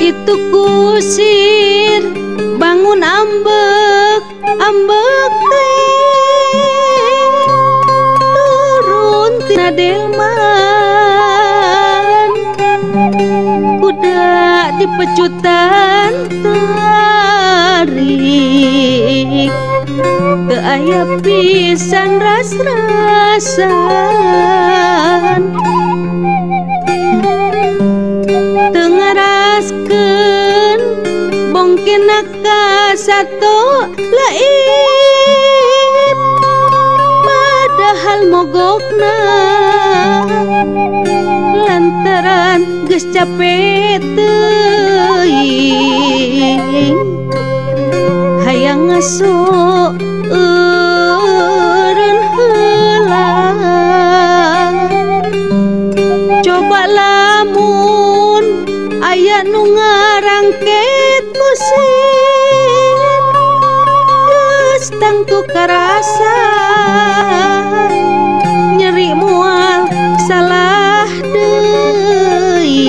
Itu kusir bangun ambek ambek teh turun tina delman kuda dipecutan tarik teu aya pisan ras-rasan teu ngaraskeun bongkena ka sato laib padahal mogokna lantaran geus capek teuing hayang ngaso eureun heula coba lamun aya nu ngarangket kusir geus tangtu karasa nyeri moal salah deui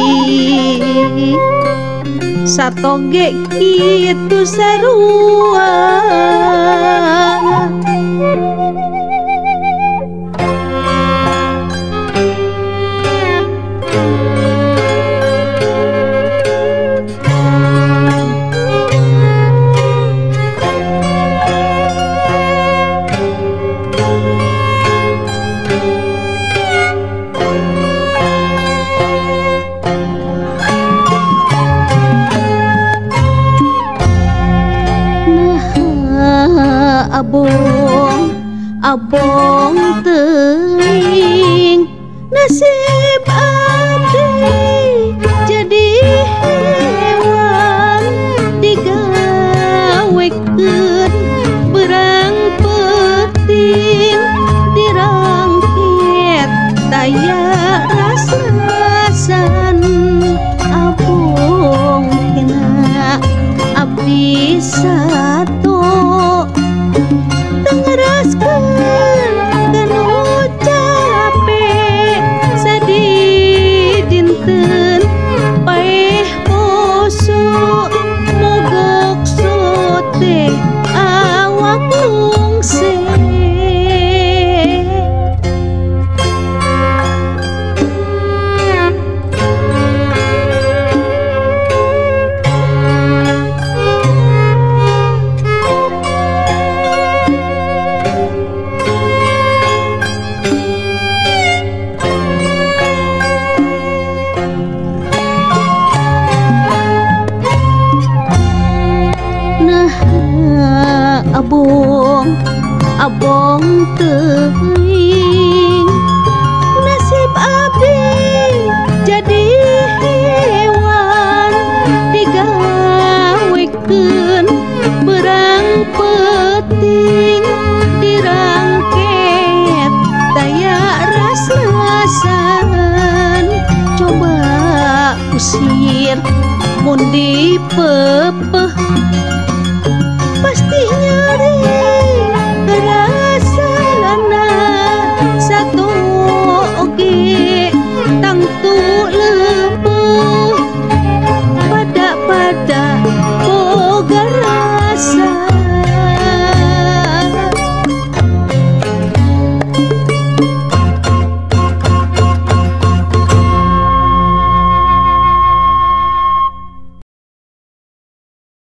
satoge kitu sarua. Abong, abong teuing nasib abdi jadi hewan digawekeun berang peuting dirangket taya ras-rasan abong kena abdi sato ngeraskeun kanu capek sadih dinten paeh poso mogok sote awak lungse. Abong, abong teuing nasib abdi jadi hewan digawekeun berang peuting dirangket taya ras-rasan coba kusir mun dipepeh pasti nyeri.